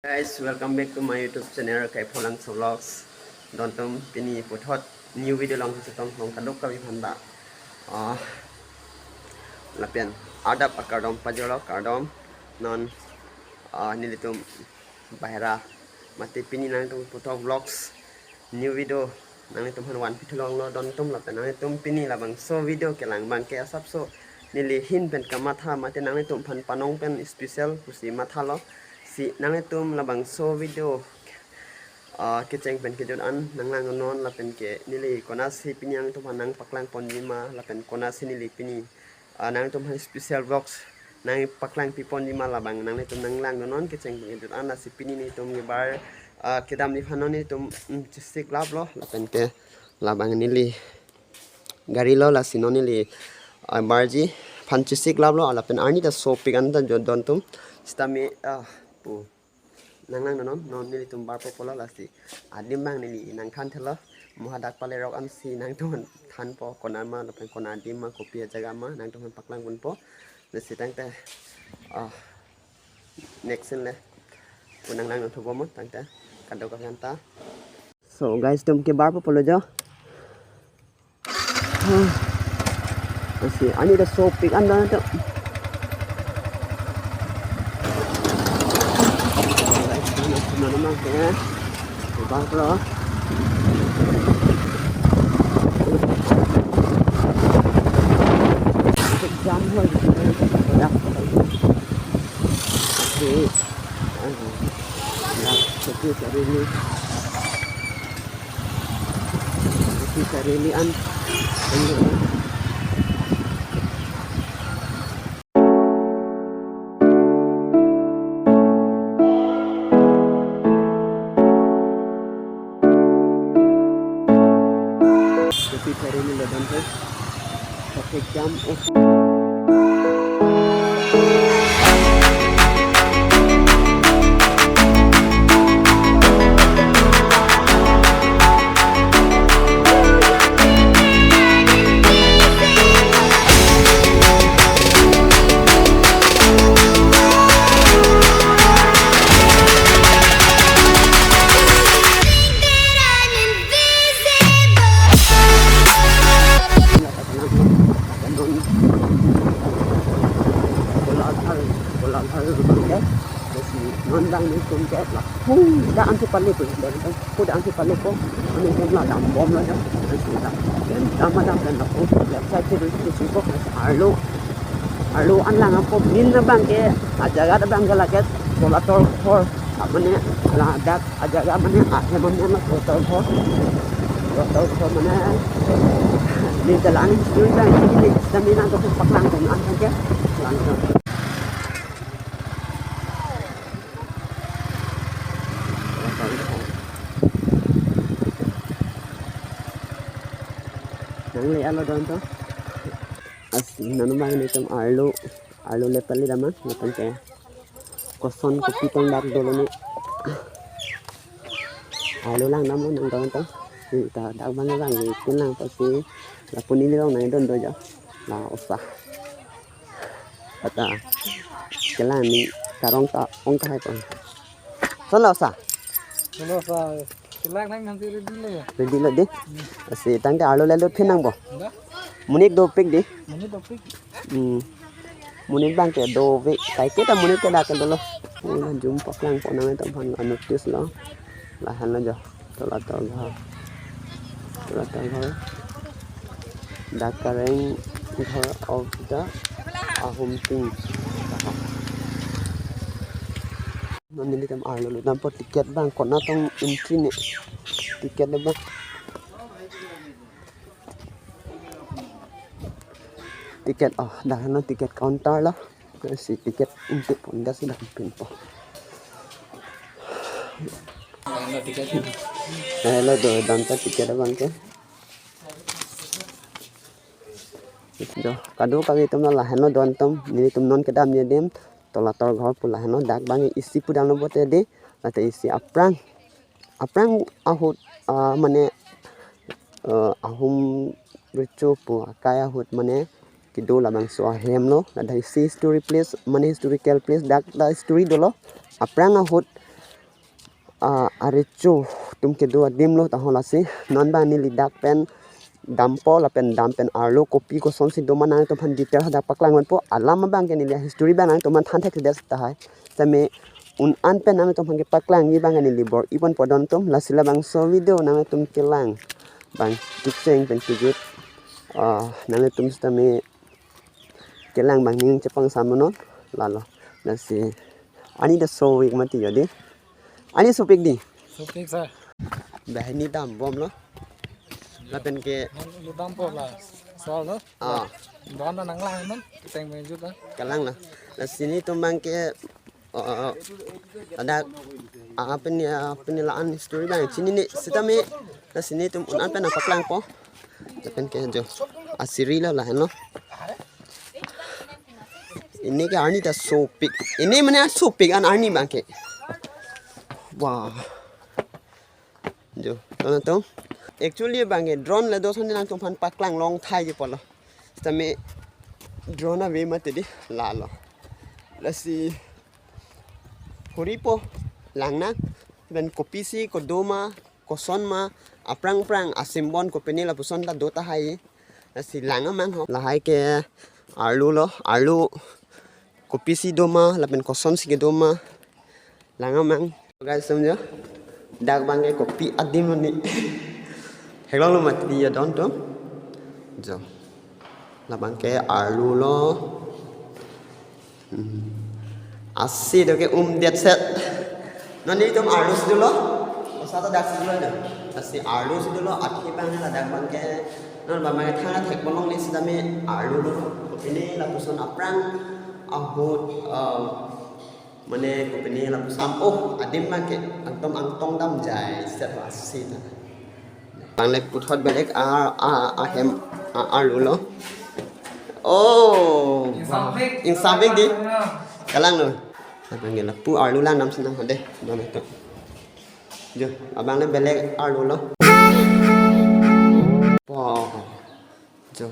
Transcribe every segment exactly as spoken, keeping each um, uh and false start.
Guys, welcome back to my YouTube channel, Kaipholangso Vlogs. Dontum pini puthot new video along chetong long kadokave aphan ta. Ah, lapen adap akardom pajirlo, kardom. Non, ah, nelitum bahera mate pini nangtum puthot vlogs new video nanglitum aphan vanpi thu longlo dontum, lapen nanglitum pini labangso video kelang abang ke asapso neli ahin pen kamatha mate nanglitum aphan panong pen special pusi mathalo. Si nanglitum labangso video, ah, kecheng pen kejut an nanglangnon, lapen ke neli konatsi pini nangtum aphan nangpaklang ponji ma, lapen konatsi neli pini, ah, nangtum aphan special vlogs nangpaklang pi ponji ma, labang nanglitum nanglangnon kecheng pen kejut an. Lasi pini nelitum kebar, ah, kedamji aphan non nelitum, mm, chesik laplo, lapen ke labang neli gari lo, lasi non neli, ah, barji aphan chesik laplo, lapen arni ta sopik an ta jo dontum. Sitame, ah, pu nanglangnon, non nelitum barpo pulo, lasi adim abang neli nangthan thelo. Mo hadak pale rok ansi nangtum aphan thanpo, konat ma lapen konat adim ma, kopi ajaga ma nangtum aphan paklang ponpo. Lasi tangte, ah, next scene le pu nanglang nangthupo mo, tangte kadokave aphanta. So guys, itum kebarpo pulo jo. Lasi arni ta sopik an dontum. Guys, itum nang kumana mang ke. Kebarpo. Jam hoi. Oke. Ah, ya, oke, cari ini. Oke, cari ini an. Ayo. Kopi cari ini lo dontum. Traffic jam. Oh. Kola hal, kola hal bangke. Lasi non abang nelitum ke lapu dak ansi palepo, dak ansi palepo. Nelitum la dambom lo jo. Lasi dam, dam dam pen lapu left side si dui si ko arlo. Arlo an lang ako, main abang ke, ajaga abang ke lake tolator ghor. Mane ladak ajaga mane ahem mane la tolator ghor. Tolator ghor mane, neli jalan history abang ke neli, sitame nangtum aphan paklang ponji ke. Lang. Nangle-etlo dontum. Lasi non abang nelitum arlo, arlo le pale dam ma, lapen ke koson kopi tong dak dolo ne. Arlo lang dam lo nang dontum. Neli ta dak abang abang neli pin lang pasi lapu neli long nangdon do jo. La osa. Ata kelang ni karong ta ong tahai pon. Son la osa? Halo sa, kelang nang nanti ready le ya. Ready lo dei. Lasi tangte arlo le lut phin nangpo. Enggak. Monit dopik dei. Monit dopik. Hmm. Monit abang ke dovek. Kaike ta monit ke dak ke dolo. Oh, la jum paklang pon nangtum aphan la notice lo. Lahenlo jo. Tolator ghor. Tolator ghor. The Kareng Ghor of the Ahomting. Non nelitum arlo lut dampo, ticket abang konat tong entry ne. Ticket abang. Ticket, oh, dak non ticket counter lo. Lasi ticket ingtip pon dak si dak pinpo. Halo do, dam ta ticket abang ke. Do, kadokave atum lahenlo dontum, nelitum non kedamji adim, tolator ghor pu lahenlo, dak abang isi pu damlo pote dei, late isi aphrang. Aphrang ahut, ah, mane, eh, Ahom recho pu akai ahut mane kedo labangso ahem lo, ladak isi history place, mane historical place, dak ta history dolo. Aphrang ahut Ah, arecho atum kedo adim lo tahon lasi. Non abang neli dak pen dampo lapen dam pen arlo kopi kosonsi doma nangtumphan detail hadak paklang ponpo. Alam abang ke neli history abang nangtumphan than thekthedet tahai. Sitame un-an pen nangtumphan kepaklang abang ke neli bor-i ponpo don atum, lasi labangso video nangtum kelang abang kecheng pen kejut. Ah, nangtum sitame kelang abang ning chepangsam non lalo. Lasi arni ta sovik mati jadi. Arni sopik di. Sopik sa. Banghini dambomlo. Lapen ke. Nang lu dampo la. Soal lo. Ah. Don na nanglang non. Teng mejut la. Kelang la. Lasi netum abang ke, oh, oh, oh. Ada apa ni, apa ni la-an history abang chinine sitame. Lasi netum un-an pen nangpaklangpo. Lapen ke jo. Asiri lo lahenlo. Ini ke arni ta sopik. Ini mane sopik an arni abang ke. Wah. Jo, ton atum. Actually abang ke drone le do son nangtumphan paklang long thai ji polo. Sitame drone ave mati di lalo. Lasi huripo lang nang. Pen kopisi kedo ma, koson ma, aphrang aphrang asimbon kopine lapuson ta do tahai. Lasi lang amang ho. Lahai ke arlo lo, arlo kopisi doma lapen kosonsi kedoma. Lang amang. Guys, atum jo. Dak abang ke kopi adim lo ni. Heklong lo mati ya don atum. Jo. Labang ke arlo lo. Hmm. Asi do ke um det set. Non netum arlo si dolo. Osa ta dak si dolo na. Asi arlo si dolo, athe abang ladak abang ke. Non abang ke thang thek bolong ni sitame arlo lo. Kopine lapuson aphrang ahut, um, mane kopine lapuson, oh, adim abang ke angtong angtong damjai set lo asi ta. Abang le puthot belek a, a, ahem, a, arlo lo. Oh, Insavik. Insavik di. Kalang lo. Abang ke lapu arlo lang nam senang hade. Abang le to. Jo, abang le belek arlo lo. Wah. Jo.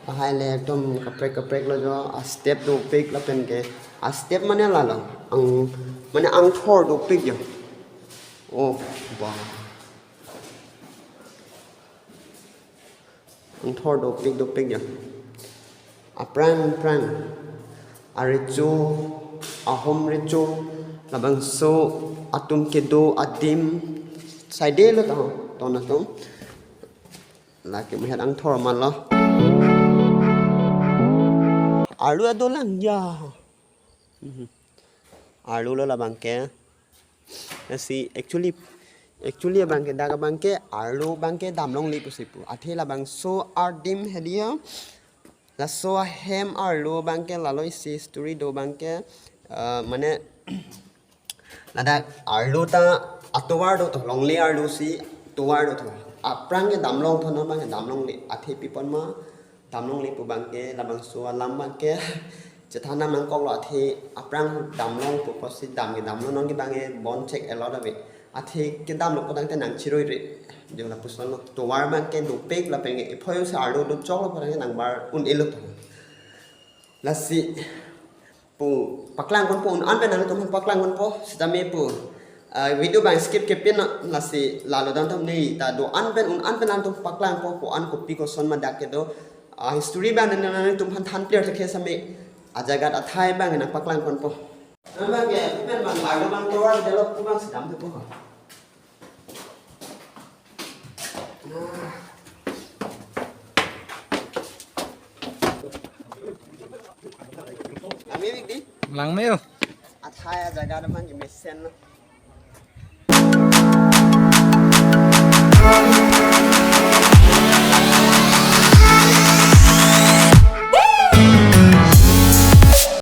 Lahai le ekdom kaprek kaprek lo jo, a step dopik lapen ke. A step mane lalo. Ang, mane angthor dopik jo. Oh, bah. Angthor dopik dopik jo. Aphrang aphrang. Arecho, ahom recho, labangso atum kedo adim. Saide lo taho, ton atum. Lake muhet angthor man lo. Arlo ado lang ya. Mhm. Arlo lo labang ke. Lasi actually, actually abang ke dak abang ke arlo abang ke damlongle pusi pu. Athe labangso ardim hedi ya. Laso ahem arlo abang ke lalo isi history do abang ke, eh, mane ladak arlo ta atovar do to, longle arlo si tovar do to. Aphrang ke damlong tho, non abang ke damlongle, athe pi apot ma damlongle pu abang ke labangso alam abang ke chethan nangkoklo, athe aphrang damlong pu apotsi dam ke damlo, non ke abang ke bon chek elot ave. Athe kedamlo putangte nangchiroire. Jo lapuson lo, tovar abang ke dopik lapen ke ephoi si arlo dochoklo putangte nangbar un-elo to. Lasi pu paklang ponpo, un-an pen nangtum paklang ponpo, sitame pu, ah, video abang skip kepin non, lasi lalo don atum neli ta do-an pen un-an pen nangtum paklangpo, ko-an kopi koson ma dak kedo, ah, history abang nang, nangtumphan than clear thekhe sitame ajagat athai abang nangpaklang ponpo. Abang ke pen abang arlo abang tovar delo pu abang si damthepo. Langme bik di. Langme yo. Athai ajaga abang ke mesen lo.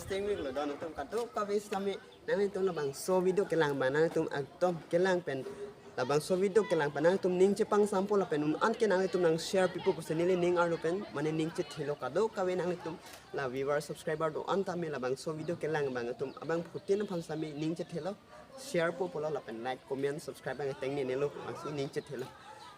Stay mik lo don atum kadokave sitame. Nangtum labangso video kelang abang nangtum ekdom kelang pen, labangso video kelang pen nangtum ning chepangsampo lapen un-an ke nangtum nang share pipo pusi neli ning arlo pen mane ning chethelo, kadokave nangtum la viewer subscriber do-an tame labangso video kelang abang atum abangphutin aphan sitame ning chethelo, share po pulo lapen like, comment, subscribe abang tengnenelo, lasi ning chethelo.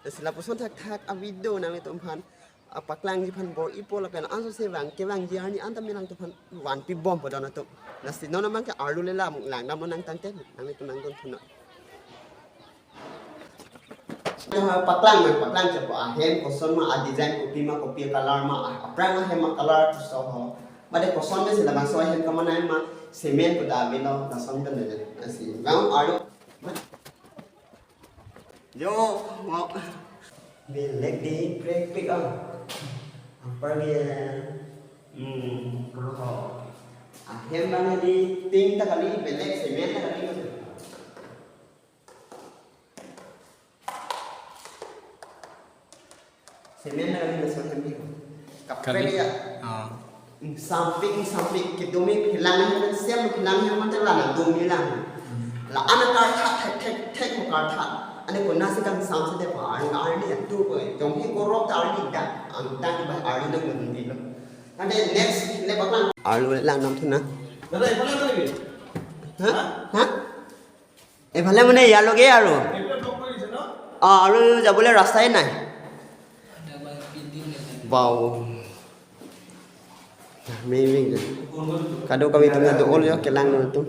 Lasi lapuson thakthak a video nangtumphan Apaklangji aphan bor-ipo lapen anso se vang kevangji arni anta me nangtum aphan vanpibompo don atum. Lasi non abangke arlo le lam langdamlo nangtangte, nanglitum nangdun thunon. Paklang ma, paklang chepo, ahem koson ma, a-design kopi ma, kopi color ma, a-, aphrang ahem a-color tu so ho. Mate koson me sila bangso ahem kamanai ma, cement pu ta avelo, lason pen le. Lasi, bang arlo. Jo, wow. Belek di prekpik ah. Apar dia. Hmm, ho. Ahem bang di tin ta kali, belek cement ta kali. Cement na kali, lason kali. Kaprek ya. Ah. Ingsampik, ingsampik, kedumi philang hem, sem philang hem, mate la na dumi lang. Hmm. La-an akartha, thek, thek, thek akartha. Ane konasi kangsam sede pa, arni, arni atur ko, jong hi korok ta arni dak, angtan ba arni dong dong dilo. Ane next, le paklang. Arlo langdam thunon. Dada, iphale iphale bi? Ha? Ha? Iphale mane iyaloge arlo. Iphale block kori dise no? Ah, arlo jabole rastai nai. Wow. Amazing. Kadokave atum ta do-ol jo, kelang atum.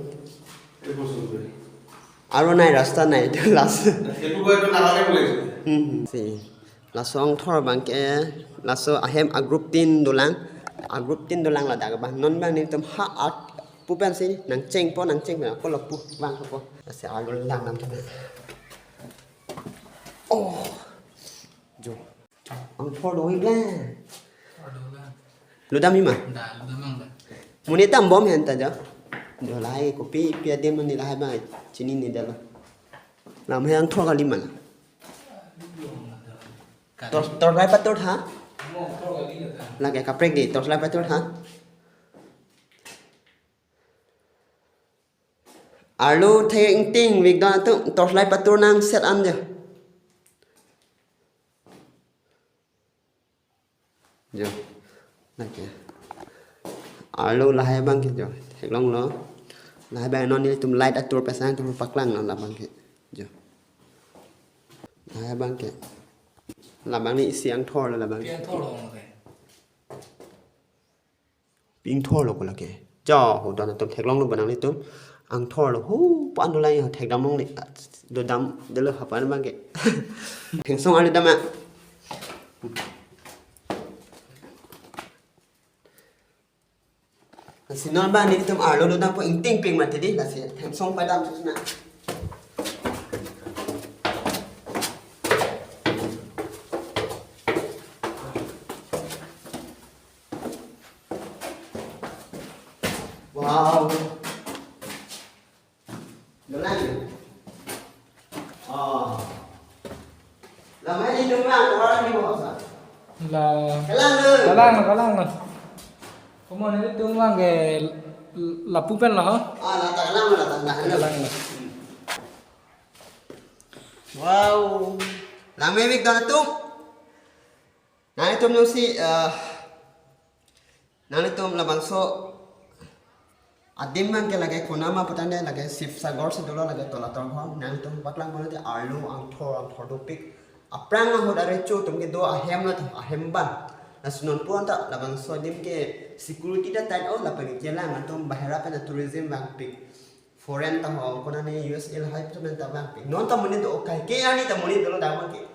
Arlo nai, rasta nai, itu last. Itu gua itu nalale boleh. Hmm, hmm, si. Laso angthor abangke, laso ahem a-group tin dolang, a-group tin dolang ladak abang. Non abang nelitum ha art pu pensi nangchengpo, nangchengpo, ako lapu abang po. Lasi arlo langdam thunon. Oh. Jo. Angthor do-ik le. Lodam-i ma? Da, lodam-ang da. Monit ta bom hen ta jo. Jo lahai kopi pi adim mane lahai abang chinine detlo. Lam he angthor kali ma la. Tor, torchlight patur tha? Lake kaprek di, torchlight patur tha? Arlo thek ingtingvek don atum, torchlight patur nang set an jo. Jo. Lake. Arlo lahai abangke jo. Theklonglo. Lahai abang non nelitum light atur pesang atum paklanglo labangke. Jo. Lahai abangke. Labang ni isi angthorlo labang. Pi angthorlo mo ke? Pi angthorlo ko lake. Jo, ho don atum theklonglo ba nanglitum. Angthorlo. Hu, pan do lai thekdam longle. Lodam detlo hapan abangke. Thengsong arlo dam ma. Lasi non abang nelitum arlo lodampo, ingtingpik mati di, lasi thengsong padam susna. Wow. Dolang. Oh. Lamai nelitum lang, orang di bawah sa. La. Kalang lo. Kalang lo, kalang lo. Komo nelitum lang ke lapu pen lo, ha? Ah, la ta kalang lo, la ta kalang lo. Kalang lo. Wow. Lamai bik don atum. Nanglitum jongsi, eh, nanglitum labangso adim abangke lake konat ma putangte lake Sibsagar si dolo, lake tolator ghor. Nanglitum paklang ponlote arlo angthor angthor dopik. Aphrang ahut arecho atum kedo ahem lo, ahem abang. Laso non pon ta labangso adim ke security ta tight o, lapen kelang atum bahera pen tourism vangpik. Foreign ta ho, konane U S A lahai pen ta vangpik. Non ta monit do, kaike arni ta monit dolo dak abangke.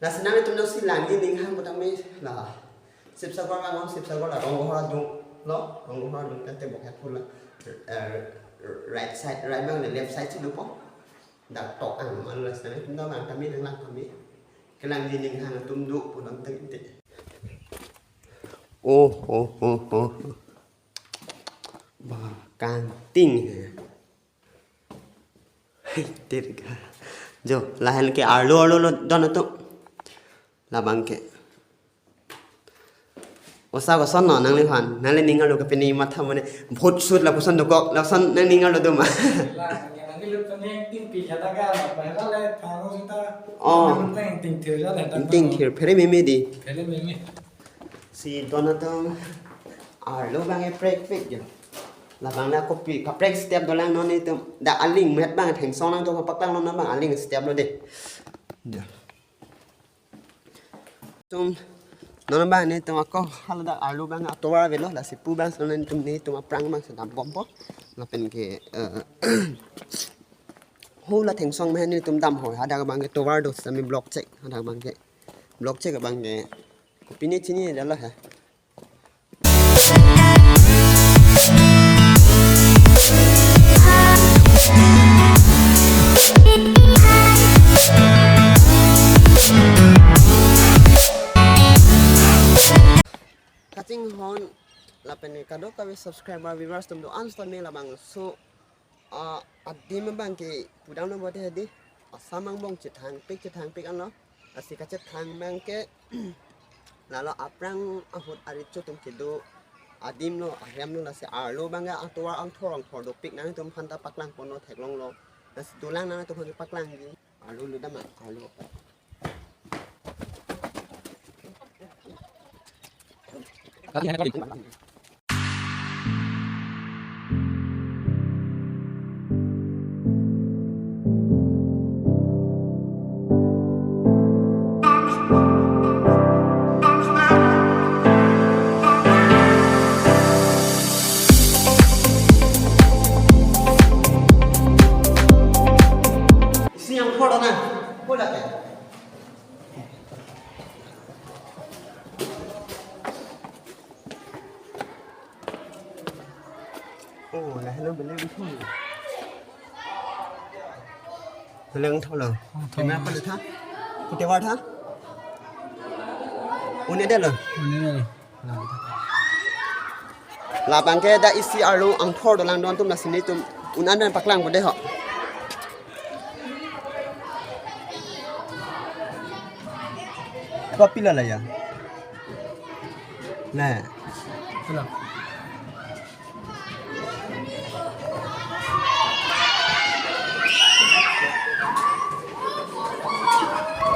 Lasi nanglitum jongsi langji aning hang putangte la Sibsagar vang, Sibsagar la Ronggohor adung lo, Ronggohor adung tangte bokhet pula, eh, right side, right abang le left side si dopo. Dak tok ang man lasi nanglitum ta vang tame, nanglang tame. Kelangji aning hang atum do pu nang tangte. Oh, oh, oh, oh. Ba, kangting. Tirga. Jo, lahen ke arlo arlo lo don atum. Labangke. Osa koson no nangliphan. Nangli ning arlo kapini matha mane. Bhut sut lapuson dokok. Lapuson nangning arlo do ma. La, nangli lut kami ting pi jata ka, bahera le thango sita. Oh. Nang ting thir jata. Ting thir, phere meme di. Phere meme. Si don atum arlo abang eprek pek jo. Labang na kopi kaprek step dolang non nelitum. Dak aling met abang thengsong nangtum paklang non abang aling step lo de. Jo. Tum Non abang nelitum ako haladak arlo abang atovar avelo, lasi pu abang si nelitum nelitum aphrang abang si dambompo. Lapen ke, eh, hula thengsong mehen nelitum dampo, hadak abang ke tovar do sami block chek, hadak abang ke block chek abang ke kopine chinine dala ha. Kachinghon lapen kadokave subscriber viewers atum do-an sitame labangso, ah, adim abang ke pudamlo bote hedi. Assam angbong chethangpik chethangpik anlo. Lasi kachethang abang ke lalo aphrang ahut arecho atum kedo adim lo, ahem lo, lasi arlo abang ke atovar angthor angthor dopik, nangtumphan ta paklangponlo, theklonglo. Lasi dolang nangtumphan paklangji. Arlo lo dam ma, arlo. Isi angthor na, ko lake. Oh, lahelo beli bisu. Beleng tholo. Tholo. Kena apa tha? Pute war tha? Une delo. Une delo. Labang ke dak isi arlo angthor dolang don atum, lasi nelitum un-an pen paklangpo dei ho. Kopi lala ya? Nah. Itulah.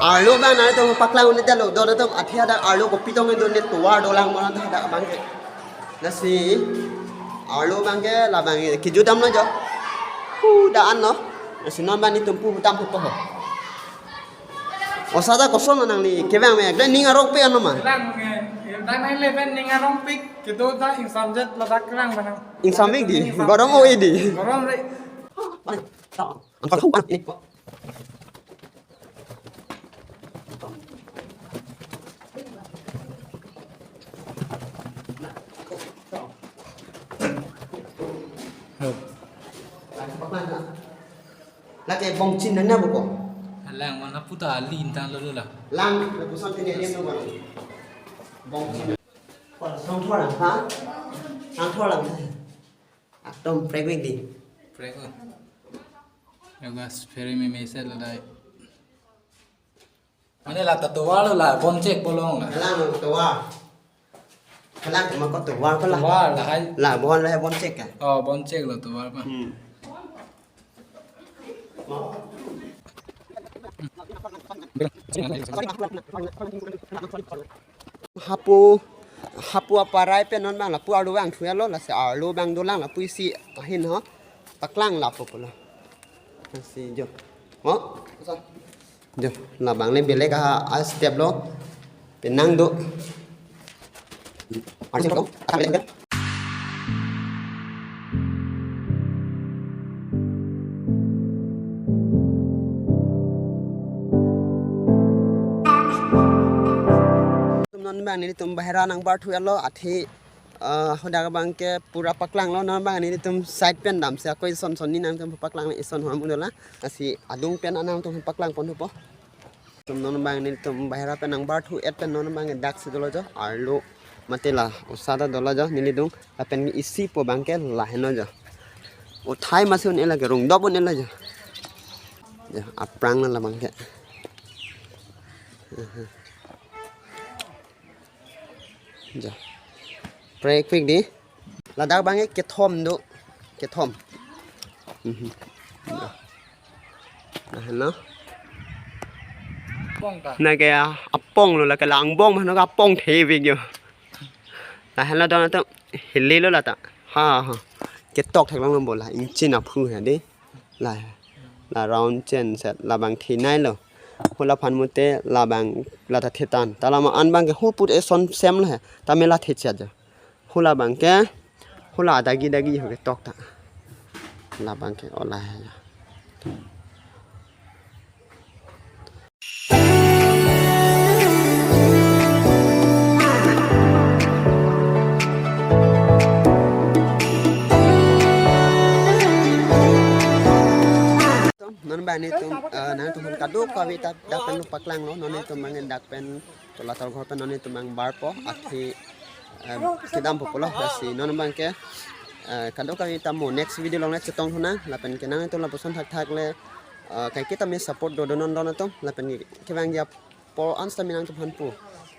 Arlo abang nangtum paklang un-edetlo, don atum, athe hadak arlo kopi tong do, ne tovar dolang mo hadak abang ke. Lasi arlo abang ke labang ke kejut damlo jo. Hu, da-an lo. Lasi non abang nelitum pu dampo ho. Osa ta koson lo nangli kevang me, ekdom ning arongpik anlo ma? Kelang, eh, nine eleven ning arongpik, kedo ta ingsamjet ladak kelang banang. Ingsampik dei, ingsampik. Gorom oi dei. Gorom re. Lake bongchin nangna buko. Lang mana puta ali intang lolo la. Lang, lapuson tene dia no. Bongchin. Kon song thor lang, ha? Song thor lang. Ekdom prekvik dei. Prek o. Yoga sphere me mesen la dai. Mane la ta tovar lo la, bonchek bolong la. Lang tovar. Lang ma ko tovar ko la. Tovar la hai. La bon la bonchek ka. Oh, bonchek la tovar pa. Hmm. Hapu, hapu aparai pen non abang lapu arlo abang thuya lo, lasi arlo abang dolang lapu isi ahin ho. Paklang lapu pulo. Lasi jo. Mo? Jo, labang le belek a, a step lo. Penang do. Arlo ko, akan belek. Non abang nelitum bahera nangbar thuya lo, athe, ah, hadak abang ke pura paklanglo, non abang nelitum side pen damsi ako ison son ni nangtum paklanglo, ison hom dola, lasi adung pen nangtum paklangpon thupo. Tum non abang nelitum bahera pen nangbar thu-et pen non abang daksi dolo jo, arlo mate la osa ta dolo jo, neli dung, lapen isi pu abang ke lahenlo jo. Uthai masi un-e lake, rungdop un-e lo jo. Jo, aphrang na labang ke. Jo. Prekvik dei. Ladak abang ke kethom do. Kethom. Mhm. Jo. Nah, no. Pong ta. Na ke, ah, apong lo, lake la angbong mano ke apong thevik jo. Lahenlo don atum, hili lo la ta. Ha, ha. Ketok theklonglo bo la, ingchin aphu ha dei. La, la round chen set labang thinai lo. Hula aphan mute labang la ta thetan. Ta lama an abang ke huput eson sem lo he. Ta me la the cha jo. Hula abang ke, hula adagi dagi ho ketok ta. Labang ke ola he. Non abang nelitum, eh, nangtum aphan kadokave ta dak pen lo paklanglo, non nelitum abang dak pen Tolator ghor pen non nelitum abang barpo, athe, eh, kedampo pulo, lasi non abang ke, eh, kadokave ta mo next video along le chetong thu nang, lapen ke nangtum lapuson thakthak le, eh, kaike tame support dodo non don atum, lapen ke kevangji apor an sitame nangtum aphan pu.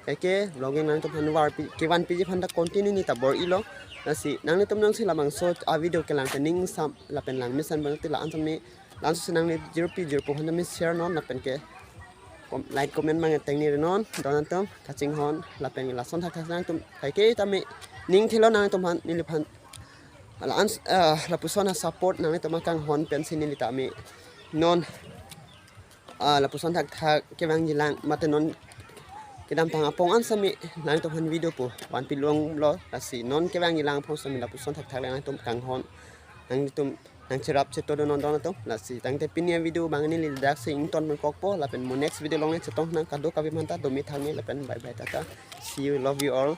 Kaike vlogging nangtum aphan varpi, kevanpiji aphan ta continue neli ta bor-ilo. Lasi nanglitum jongsi labangso a video kelang ke ning sam lapen langmesen abang te la-an sitame, la-an sitame nangle jirpi jirpo aphan tame share non lapen ke kom-, like comment abang tengne non don atum kachinghon lapen lason thakthak nangtum kaike tame ning thelo nangtum aphan neliphan la-an, eh, lapuson a support nangtum akanghon pensi neli tame non, ah, lapuson thakthak kevangji lang mate non kedamtang apong an sitame nangtum aphan video pu vanpi longlo, lasi non kevangji lang apong sitame lapuson thakthak le nangtum kanghon nangtum nangcherap chetodo non don atum, lasi tangte pini a video abang neli daksi ington pen kokpo, lapen mo next video along le chetong nang, kadokave aphan ta domi thangme lapen bye bye tata, see you, love you all.